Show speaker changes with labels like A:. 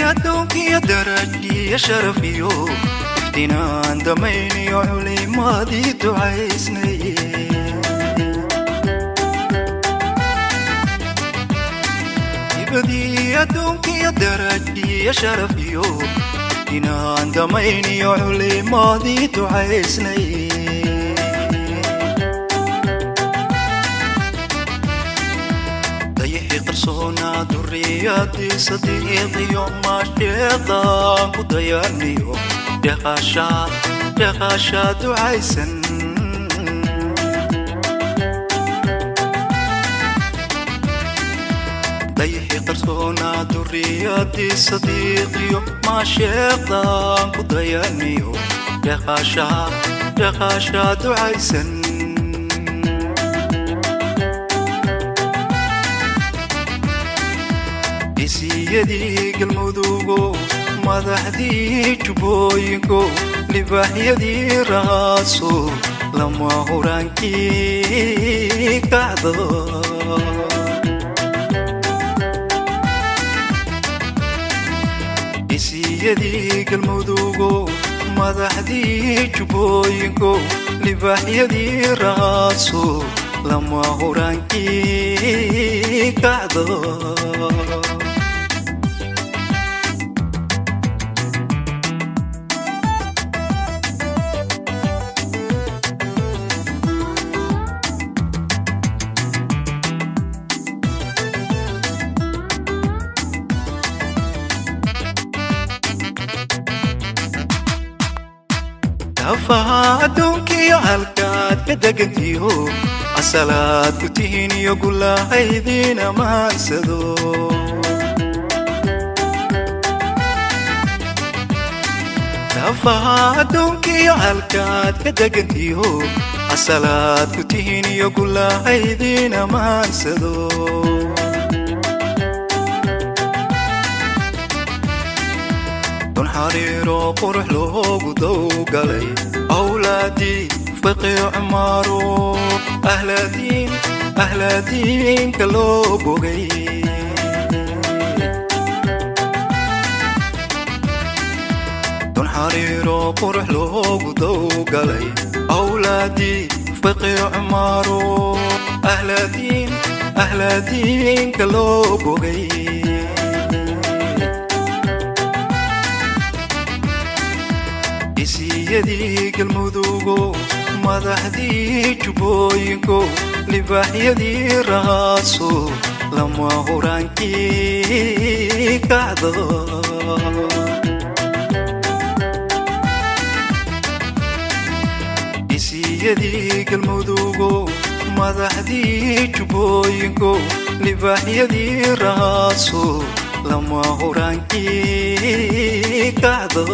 A: Adduunkiyo darajiyo sharafiyo iftinaan damayniyo culimadii ducaysnay. Hibadii adduunkiyo darajiyo sharafiyo iftinaan damayniyo culimadii ducaysnay. Qarsoona duriyadii sadiiqiyo maasheeqdaan ku dayaniyo deeqaasha ducaysan. Dayixi qarsoona duriyadii sadiiqiyo maasheeqdaan ku dayaniyo deeqaasha ducaysan. Isiyadii Galmudugo, madaxdii Jubbooyinko, libaaxyadii raaso lama huraankii kacdo. Isiyadii Galmudugo, madaxdii Jubbooyinko, libaaxyadii raaso lama huraankii kacdo. Tafaha adduunkiyo halkaad ka degantiho asalaad ku tihiin iyo gulahaydin amaansado. Tafaha adduunkiyo halkaad ka degantiho asalaad ku tihiin iyo gulahaydin amaansado. Dun xariiro qurux loogu dowgalay awlaadii Fiqi Cumaro, ahladiin ahladiinka loo bogay. Dun xariiro qurux loogu dowgalay awlaadii Fiqi Cumaro, ahladiin ahladiinka loo bogay. Isiyadii Galmudugo, madaxdii Jubbooyinko, libaaxyadii raaso lama huraankii kacdo. Isiyadii Galmudugo, madaxdii Jubbooyinko, libaaxyadii raaso lama huraankii kacdo.